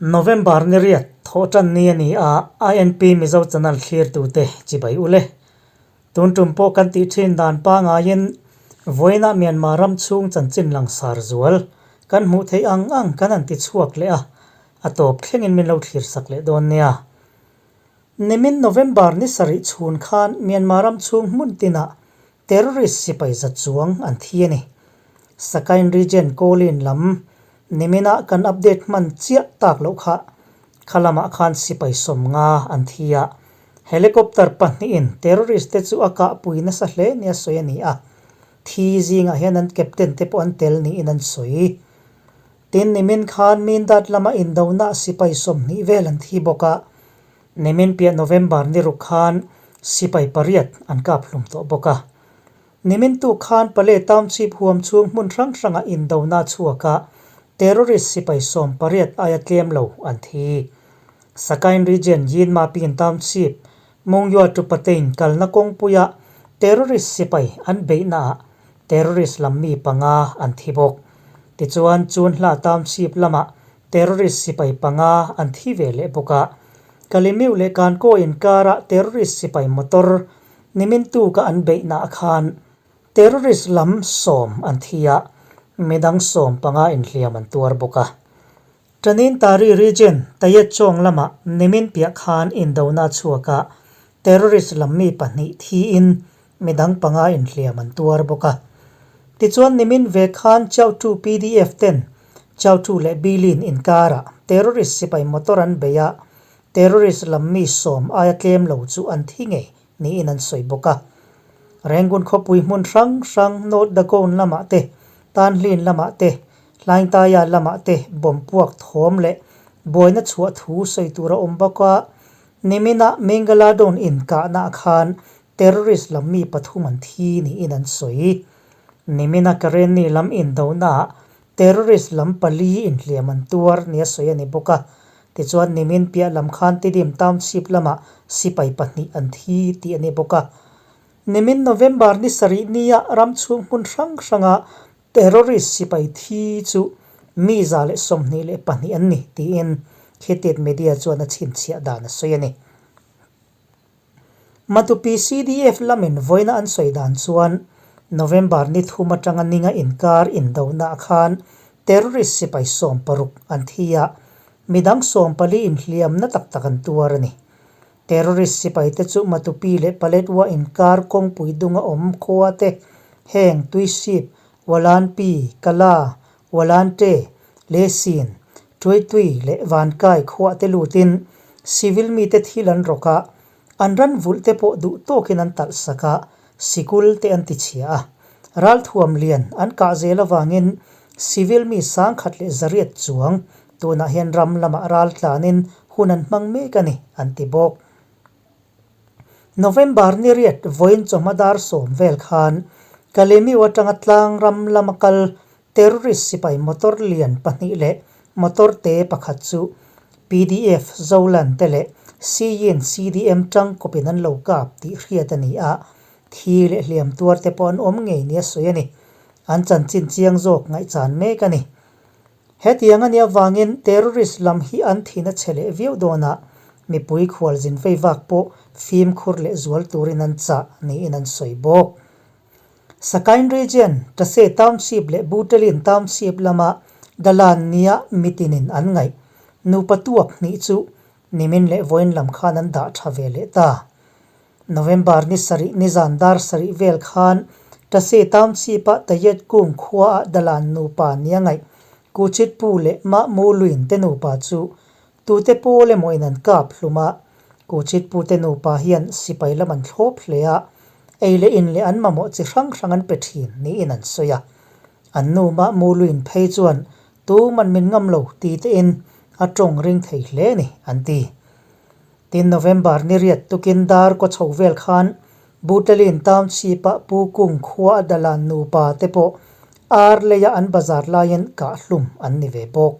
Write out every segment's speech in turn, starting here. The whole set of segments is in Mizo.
November ni riat thawh tan ni a ni a, INP Mizo channel thlirtute chibai u le. Tun tum pawh kan tih thin dan pangaiin vawiinah Myanmar ram chhung chanchin langsar zual kan hmuh theih ang ang kan han ti chhuak leh a, a tawp thlengin min lo thlirsak leh dawn nia. Nimin November ni sarih chhun khan Myanmar ram chhung hmun tinah Terrorist sipai za chuang an thi a ni. Sakain region Kawlin lam niminah kan update hman chiah tak loh kha kha lamah khan sipai 50 an thi a. Helicopter pahnihin terrorist te chu a kahpui nasa hle nia sawi a ni a. Thi zingah hian an captain te pawh an tel niin an sawi. Tin, nimin khan Mindat lama indona sipai 20 vel an thi bawk a. Nimin piah November ni ruk khan sipai pariat an kap hlum tawh bawk a. Nimin tuk khan Pale Township huam chhung hmun hrang hrangah indona chhuak a, terrorist sipai 18 aia tlem lo an thi. Sakain Region Yinmapin Township Mungyua to Patein kalna kawngpuia terrorist sipai an beihnaah terrorist lam mi panga an thi bawk. Tichuan Chunhla Township lamah Terrorist sipai panga an thi ve leh bawk a. Kalimiu leh Kankaw inkara terrorist sipai motor nimin tuka an beihnaah khan terrorist lam 10 an thi a, midang 15 inhliam an tuar bawk a. Tanin Tari region Tayet Chawng lamah nimin piah khan indona chhuak a, terrorist lam mi pahnih thiin midang panga inhliam an tuar bawk a. Tichuan nimin ve khan Chautu pdf ten Chautu leh Bilin inkarah terrorist sipai motor an bei a, terrorist lam mi 10 aia tlem lo chu an thi ngei niin an sawi bawk a. Rangoon khawpui hmun hrang hrang North Dagon lamah te, Tanhlin lamah te, Hlaingtaya lamah te bomb puak thawm leh buaina chhuah thu sawi tur a awm bawk a. Niminah Mingaladon inkahnaah khan Terrorist lam mi pathum an thi niin an sawi. Nimina Karenni lam indonaah terrorist lam pali inhliam an tuar nia sawi a ni bawk a. Tichuan nimin piah lam khan Tidim Township lamah sipai pahnih an thi tih a ni bawk a. Nimin November ni sarih nia ram chhung hmun hrang hranga terrorist sipai thi chu mi 122 an ni tiin Khitit Media chuan a chhinchhiah dan a sawi a ni. Matupi CDF lamin vawiina an sawi dan chuan November ni thum atanga ninga inkar indonaah khan terrorist sipai 60 an thi a, midang 14 inhliamna tak tak an tuar a ni. Terrorist sipai te chu Matupi leh Paletwa inkar kawngpui dunga awm khua te heng Tuisip, Walanpi, Kala, Walante, Lesin, Tuaitui leh Vankai khuah te lutin civil mite thil an rawk a, an ran vulh te pawh duh tawkin an talh sak a, sikul te an ti chhia a. Ralthuam lian an kah zel avangin civil mi 1100 chuang tunah hian ram lamah ral tlanin hun an hmang mek a ni, an ti bawk. November ni riat vawiin chawhma dar 10 vel khan Kalemiu atanga tlang ram lama kal terrorist sipai motor lian pahnih leh motor te pakhat chu PDF Zolan te leh Siyin CDM tangkawpin an lo kap tih hriat a ni a, thi leh hliam tuar te pawh an awm ngei nia sawi a ni. An chanchin chiang zawk ngaihchan mek a ni. Hetiang a nih avangin terrorist lam hi an thin a che leh viau dawn a, mipui khualzin vei vak pawh fimkhur leh zual turin an chah niin an sawi bawk. Sakain Region, Tase Township leh Butalin Township lama Dalan nia mitinin an ngaih nupa tuak hnih chu nimin leh vawiin lam khan an dah tha ve leh ta. November ni sarih nizan dar sarih vel khan Tase Township-a Tayet Kung khuaah Dalan nupa nia ngaih Kuchit Pu leh Mah Mu Luin te nupa chu tute pawl emaw in an kap hlum a, Kuchit Pu te nupa hian sipai lam an thlawp hle a, ei leh in leh an mamawh chi hrang hrang an pe thin niin an sawi a. An nu Mah Mu Luin phei chuan tuman min ngam lo ti tein a tawng ring thei hle a ni an ti. Tin November ni riat tukin dar kaw chho vel khan Butalin Township-a Pu Kung khua a Dalan nupa te pawh ar leia an bazar laiin kah hlum an ni ve bawk.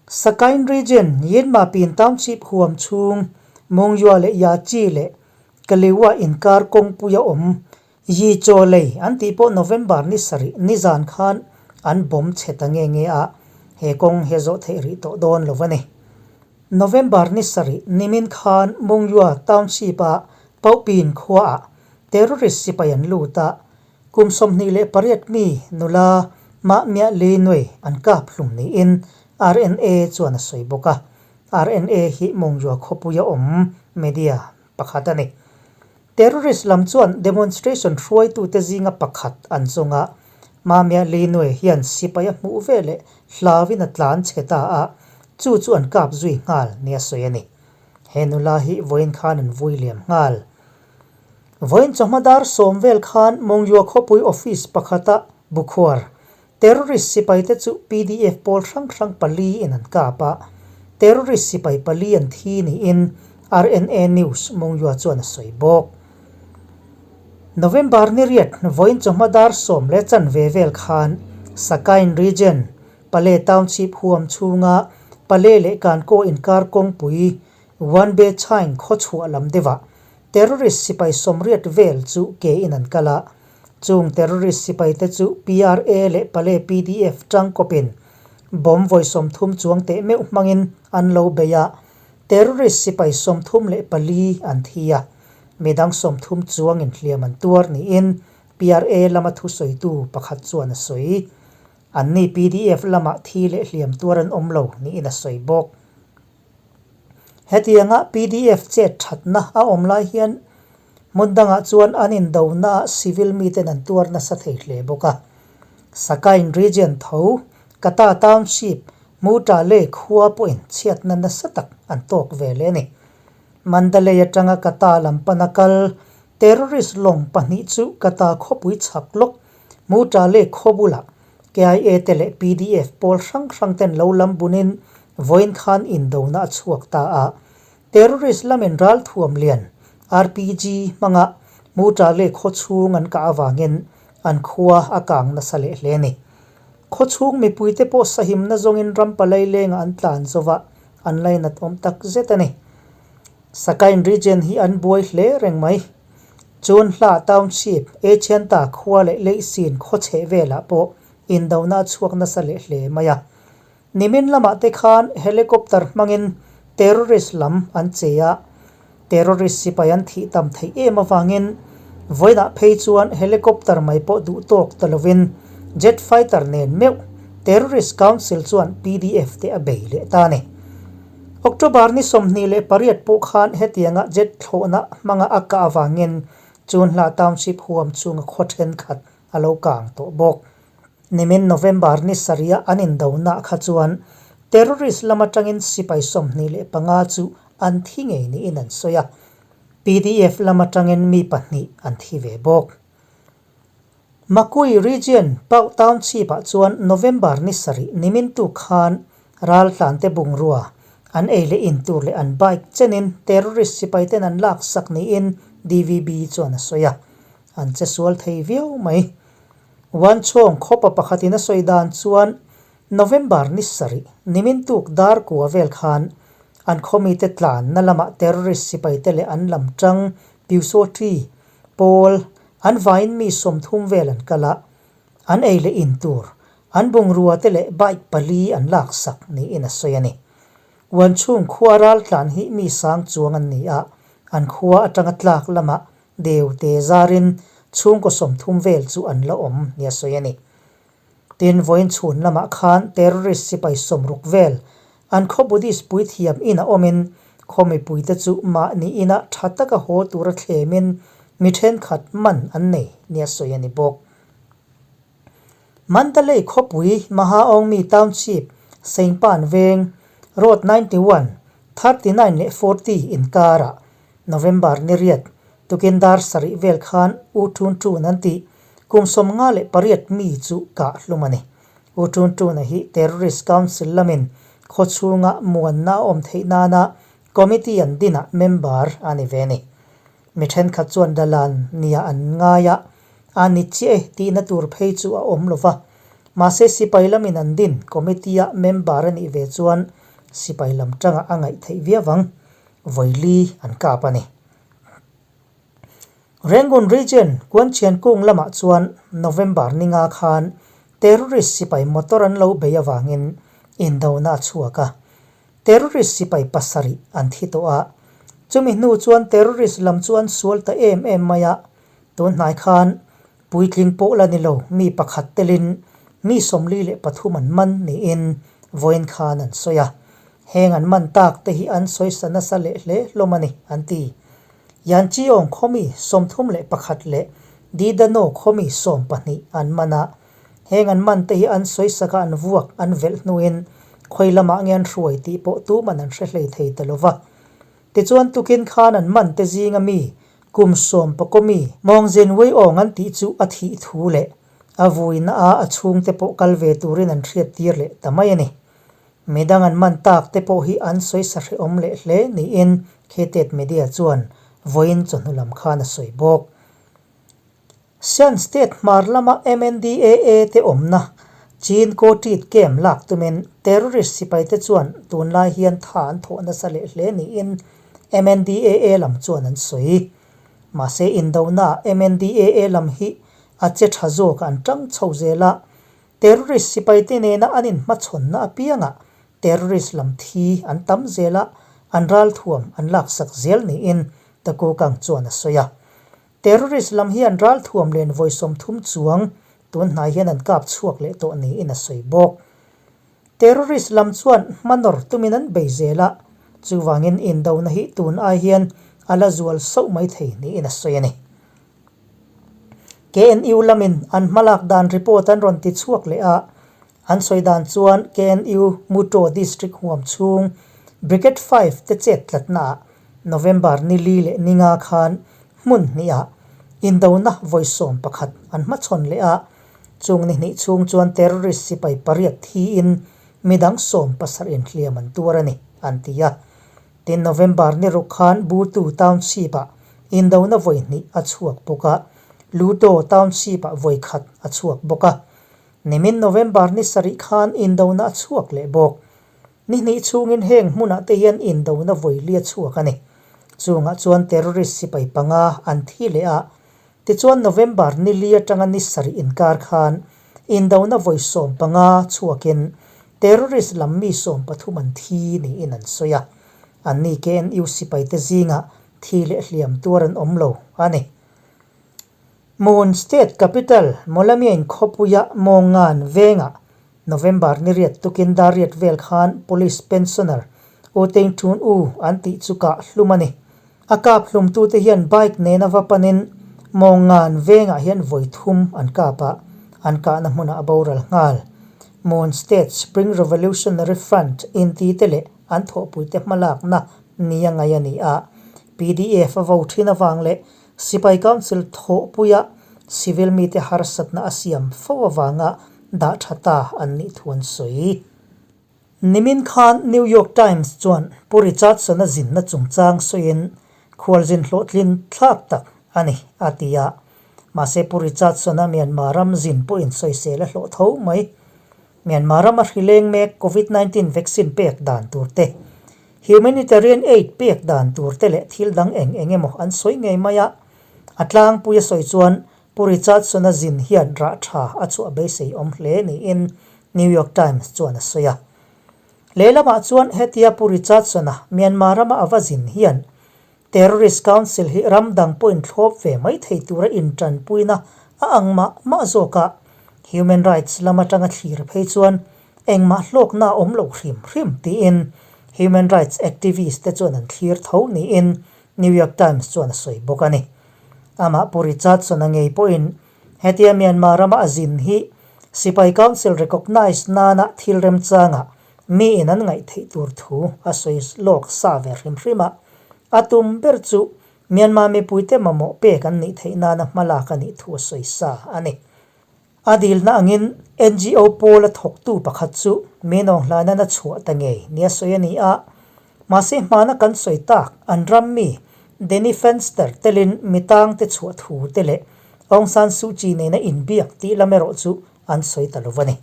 Sakain Region, Yinmapin Township huam chhung Mungyua leh Yachi leh Kaliwa inkar kawngpuia awm Yi Chaw Lei an tih pawh November ni sarih nizan khan an bomb chhe ta nge nge a. He kawng hi a zawh theih rih tawh dawn lo a ni. November ni sarih nimin khan Mungyua Township-a Paupin khuaah terrorist sipai an lut a, kum 28 mi nula Mah Miah Li Nui an kap hlum niin RNA chuan a sawi bawk a. RNA hi Mungyua khawpuia awm media pakhat a ni. Terrorist lam chuan demonstration hruaitute zinga pakhat an zawng a, Mamia Linue hian sipai a hmuh ve leh hlauin a tlan chhe ta a, chu chu an kap zui nghal nia sawi a ni. He nula hi vawiin khan an vui liam nghal. Vawiin chawhma dar sawm vel khan Mongyua khawpui office pakhata bukhuar Terrorist sipaite chu pdf pawl hrang hrang pali in an kap a, terrorist sipai pali an thi niin RNA News Mungyua chuan a sawi bawk. November ni riat vawiin chawhma dar sawm leh chanve vel khan Sakain Region, Pale Township huam chhunga Pale leh Kankaw inkar kawngpui Wanbe Chaing khawchhuah lam deuhah terrorist sipai sawmriat vel chu ke in an kal a, Chung terrorist sipaite chu PRA leh Pale pdf tangkawpin bomb vawi 30 chuang teh meuh hmangin an lo bei a, terrorist sipai 34 an thi a, midang 30 chuangin hliam an tuar niin PRA lama thusawitu pakhat chuan a sawi. Anni pdf lamah thi leh hliam tuar an awm lo niin a sawi bawk. Hetianga pdf chet thatna a awm lai hian hmun dangah chuan an indonaah civil miten an tuar nasa thei hle bawk a. Sakain region tho, Kata township, Muta lei khua pawhin chhiatna nasa tak an tawk ve leh a ni. Mandalay atanga Kata lam pana kal terrorist lawng pahnih chu Kata khawpui chhak lawk Muta lei khaw bulah KIA te leh pdf pawl hrang hrang ten lo lam bunin vawiin khan indona a chhuak ta a. Terrorist lamin ralthuam lian, RPG, hmanga Muta leh khawchhung an kah avangin an khua a kang nasa leh hle a ni. Khawchhung mipuite pawh sahimna zawngin ram palai lengah an tlan zova an lainat awm tak zet a ni. Sakain region hi an buai hle reng mai. Chun hla Township, Achianta khua leh Leihsin khaw chheh velah pawh indona a chhuak nasa leh hle mai a. Nimin lamah te khan helicopter hmangin terrorist lam an che a, terrorist sipai an thih tam theih em avangin vawiinah phei chuan helicopter mai pawh duh tawk ta lovin jet fighter nen meuh terrorist council chuan pdf te a bei leh ta a ni. October ni 28 pawh khan hetianga jet thlawhna hmanga a kah avangin Chunhla Township huam chhunga khaw thenkhat a lo kang tawh bawk. Nimin November ni sarih an indonah kha chuan terrorist lam atangin sipai 25 chu an thi ngei niin an sawi a, pdf lam atangin mi pahnih an thi ve bawk. Makui Region, Pau Township ah chuan November ni sarih nimin tuk khan raltlante bungrua an ei leh in tur leh an bike chenin terrorist sipai ten an lak sak niin DVB chuan a sawi a, an che sual thei viau mai. Wanchhawng khawpa pakhatin a sawi dan chuan November ni sarih nimin tuk dar kua vel khan an khawmite tlanna lamah terrorist sipaite leh an lam tang Pyusawṭi Pawl, an vaiin mi 30 vel an kal a, an ei leh in tur, an bungrua te leh bike pali an lak sak niin a sawi a ni. Uanchhung khua raltlan hi mi sang chuang an ni a, an khua atanga tlak lamah deu te zarin chhungkaw 30 vel chu an la awm nia sawi a ni. Tin, vawiin chhun lamah khan terrorist sipai 60 vel an khaw Buddhist puithiam ina awmin khaw mipuite chu mahni ina tha taka haw tura thlemin mi thenkhat man an nei nia sawi a ni bawk. Mandalay khawpui Mahaongmi Township, Sengpan veng, Road 91, 39 leh 40 inkarah November ni riat tukin dar sarih vel khan U Tun Tun an tih Kum 58 mi chu kah hlum a ni. U Tun Tuna hi Terrorist Council lamin khaw chhunga muanna a awm theih nana committee an dinah member a ni ve a ni. Mi thenkhat chuan dalan nia an ngai a, a ni chiah e tihna tur phei chu a awm lo va. Mahse sipai lamin an din committee-a member a nih ve chuan sipai lam tangah a ngaih theih viau ang. Vawili an kap a ni. Rangoon Region, Kuanchiankung lamah chuan November ni nga khan terrorist sipai motor an lo bei avangin Indona a chhuak a, terrorist sipai pasarih an thi tawh a. Chumi hnu chuan terrorist lam chu an sual ta em em mai a, tun hnai khan puitling pawh la ni lo mi pakhat telin mi 43 an man niin vawiin khan an sawi a. Heng an man tak te hi an sawisa nasa leh hle hlawm a ni, an ti. Yanchiong khawmi 31 leh Didano khawmi 12 an man a. Heng an man te hi an sawisaka an vuak an velh hnuin khawi lamah nge an hruai tih pawh tuman an hre hlei thei ta lo va. Tichuan tukin khan an man te zinga mi kum sawm pakaw mi Mawngzin Weiawng an tih chu a thih thu leh a vuina a a chhungte pawh kal ve turin an hriat tir leh ta mai a ni. Midang an man tak te pawh hi an sawisa hrehawm leh hle niin Khetet Media chuan vawiin chawhnu lam khan a sawi bawk. Shan State hmar lama MNDAA te awmna Chin Kawṭit camp lak tumin terrorist sipaite chuan tunlai hian tha an thawh nasa leh hle niin MNDAA lam chuan an sawi. Mahse indonaah MNDAA lam hi a che tha zawk an tang chho zel a, terrorist sipaite nena an inhmachhawnna apiangah terrorist lam thi an tam zel a, an ralthuam an laksak zel niin Takukang chuan a sawi a. Terrorist lam hian ralthuam len vawi 30 chuang tun hnai hian an kap chhuak leh tawh niin a sawi bawk. Terrorist lam chuan hmanawr tumin an bei zel a, chuvangin indona hi tun ai hian a la zual sauh mai thei niin a sawi a ni. KNU lamin an hmalak dan report an rawn ti chhuak leh a, an sawi dan chuan KNU Muto District huam chhung Brigade 5 te chet tlatnaah November ni li leh ni nga khan hmun hnihah indona vawi 11 an hmachhawn leh a, chung ni hnih chhung chuan terrorist sipai pariat thiin midang 17 in hliam an tuar a ni, an ti a. Tin, November ni ruk khan Butu Township-ah indona vawi hnih a chhuak bawk a, Luto Township-ah vawi khat a chhuak bawk a. Nimin November ni sarih khan indona a chhuak leh bawk. Ni hnih chhungin heng hmunah te hian indona vawi li a chhuak a ni. Chungah chuan terrorist sipai panga an thi leh a, tichuan November ni li atanga ni sarih inkar khan indona vawi 15 chhuakin terrorist lam mi 13 an thi niin an sawi a. Anni KNU sipaite zingah thi leh hliam tuar an awm lo a ni. Mon State Capital Mawlamyain khawpuia Mawngan vengah November ni riat tukin dar riat vel khan Police Pensioner U Teng Thun U an tih chu kah hlum a ni. A kap hlumtute hian bike nena va panin Mawngan vengah hian vawi thum an kap a, an kahna hmunah a boral nghal. Mon State Spring Revolutionary Front intite leh an thawhpuite hmalakna nia ngaih a ni a, PDF a vo thin avang leh Sipai Council thawhpuia civil mite harsatna a siam fo avanga dah tha ta an nih thu an sawi. Nimin khan New York Times chuan Pu Richardson-a zinna chungchang sawiin khualzin hlawhtlin thlak tak a ni a ti a. Mahse Pu Richardson-a Myanmar ram zin pawhin sawisel a hlawh tho mai. Myanmar rama hri leng mek Covid 19 vaccine pek dan tur te, humanitarian aid pek dan tur te leh thil dang eng eng emaw an sawi ngei mai a. A tlangpui a sawi chuan Pu Richardson-a zin hian rah tha a chhuah beisei awm hle niin New York Times chuan a sawi a. Lehlamah chuan hetia Pu Richardson-a Myanmar rama a va zin hian Terrorist Council hi ram dang pawhin thlawp ve mai thei tura intanpuina a ang mah mah zawk a, human rights lam atanga thlir phei chuan engmah hlawkna a awm lo hrim hrim tiin human rights activist te chuan an thlir tho niin New York Times chuan a sawi bawk a ni. Amah Pu Richardson-a ngei pawhin hetia Myanmar rama a zin hi Sipai Council recognise nana thil remchanga Mi in an ngaih theih tur thu a sawi lawk sa ve hrim hrim a, a tum ber chu Myanmar mipuite mamawh pek an nih theih nana hmalak a nih thu a sawi sa a ni. A dilna angin NGO pawl a thawktu pakhat chu Minawng hlanan a chhuah ta ngei nia sawi a ni a, mahse hmana kan sawi tak an ram mi Danny Fenster telin mi tangte chhuah thu te leh Aung San Suu Kyi nena inbiak tih lam erawh chu an sawi ta lo a ni.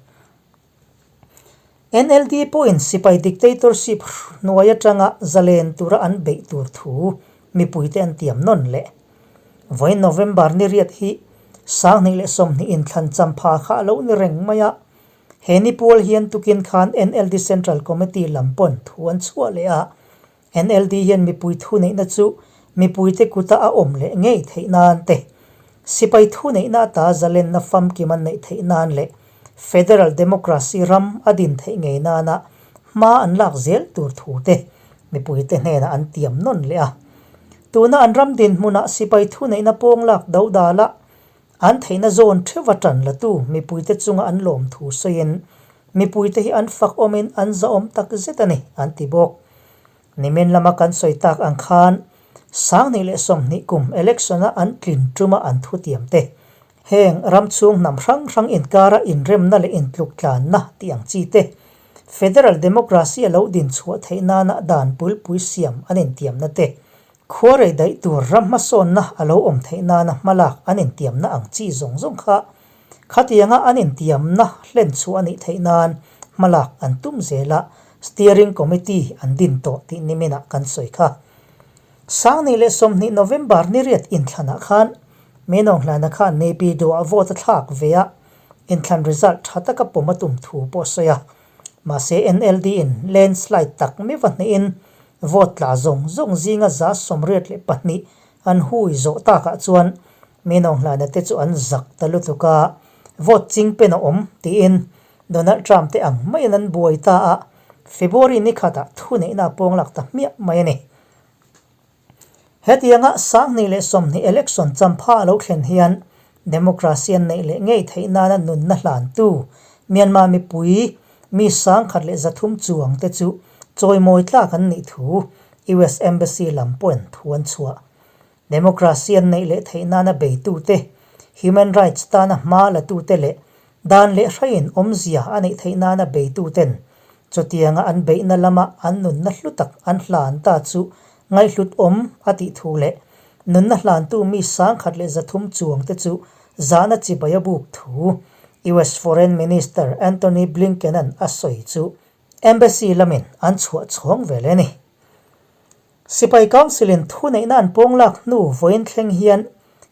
NLD pawhin sipai dictatorship hnuai atanga zalen tura an beih tur thu mipuite an tiam nawn leh. Vawiin November ni riat hi 2020 inthlan champha kha a lo ni reng mai a. He ni pual hian tukin khan NLD Central Committee lam pawn thu an chhuah leh a, NLD hian mipui thuneihna chu mipuite kuta a awm leh ngei theih nan te, sipai thuneihna ata zalenna famkim an neih theih nan leh Federal Democracy ram a din theih ngei nana hma an lak zel tur thu te mipuite hnenah an tiam nawn leh a. Tuna an ram dinhmunah sipai thuneihna pawng lak do dala an theihna zawn theuha tan latu mipuite chunga an lawm thu sawiin mipuite hi an fak awmin an zahawm tak zet a ni, an ti bawk. Nimin lama kan sawi tak ang khan 2020 kum election-a an tlin tuma an thutiam te, heng ram chhung hnam hrang hrang inkara inremna leh intluktlanna tih ang chi te, Federal Democracy a lo din chhuah theih nana dan pulpui siam an intiamna te, khuarei daih tur ram hmasawnna a lo awm theih nana hmalak an intiamna ang chi zawng zawng kha khatianga an intiamna hlen chhuah a nih theih nan hmalak an tum zel a, Steering Committee an din tawh tih niminah kan sawi kha. 2020 November ni riat inthlanah khan Menawng hlana khan Naypyidaw-ah vote a thlak ve a, Inthlan result tha taka pawm a tum thu pawh a sawi a. Mahse NLD in landslide tak mi va hnehin vote tla zawng zawng zinga 82 an hui zawh takah chuan Minawng hlana te chu an zak ta lutuk a, vote ching pen a awm tiin Donald Trump te ang maiin an buai ta a, February ni khatah thuneihna a pawng lak ta hmiah mai a ni. Hetianga 2020 election champha a lo thlen hian democracy an neih leh ngei theih nana nunna hlantu Myanmar mipui mi 1300 chuang te chu chawimawi tlak an nih thu US Embassy lam pawhin thu an chhuah. Democracy an neih leh theih nana beitute, human rights tana hma latute leh Dan leh hraiin awmzia a neih theih nana beituten chutianga an beihna lama an nunna hlu tak an hlan ta chu ngaihhlut awm a tih thu leh nunna hlantu mi 1300 chuangte chu zahna chibai a buk thu US Foreign Minister Antony Blinken-a'n a sawi chu Embassy lamin an chhuah chhawng ve leh a ni. Sipai Council-in thuneihna an pawng lak hnu vawiin thleng hian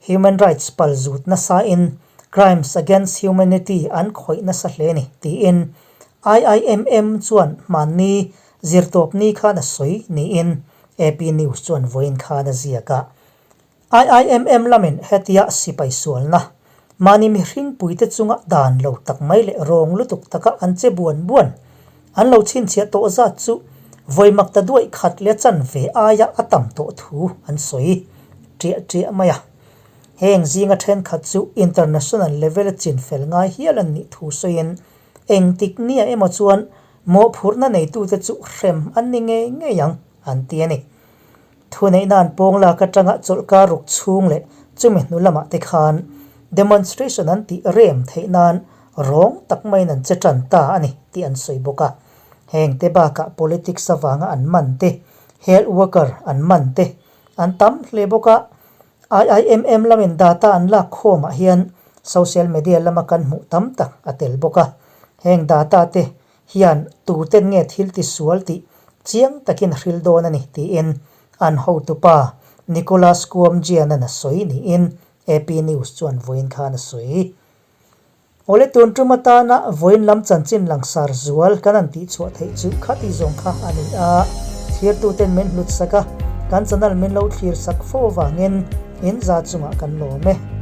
human rights pal zut nasain crimes against humanity an khawih nasa hle ni tiin IIMM chuan hmanni zirtawpni khan a sawi niin AP News chuan vawiin khan a ziak a. IIMM lamin hetia sipai sualna, mahni mihring puite chunga dan lo tak mai leh rawng lutuk taka an che buan buan an lo chhinchhiah tawh zat chu vawi mak ta duaih khat leh chan ve aia a tam tawh thu an sawi ṭiah ṭiah mai a. Heng zinga ṭhenkhat chu international level a chinfel ngai hial an nih thu sawiin engtik nia emaw chuan mawhphurhna neitute chu hrem an ni ngei ngei ang an ti a ni. Thuneihna an pawng lak atanga chawlhkar ruk chhung leh chumi hnu lamah te khan demonstration an tih rem theih nan rawng tak maiin an che tan ta a ni tih an sawi bawk a. Heng te bakah politics avanga an man te, health worker an man te an tam hle bawk a. IIMM lamin data an lak khawmah hian social media lama kan hmuh tam tak a tel bawk a. Heng data te hian tuten nge thil tisual tih chiang takin a hril dawn a ni tiin an hotupa Nicholas Kouamjian-a'n a sawi niin AP News chuan vawiin khan a sawi. Awle tun tum atana vawiin lam chanchin langsar zual kan han tihchhuah theih chu khati zawng kha a ni a, thlirtuten min hlut sak a, kan channel min lo thlir sak fo avangin in za chungah kan lawm e.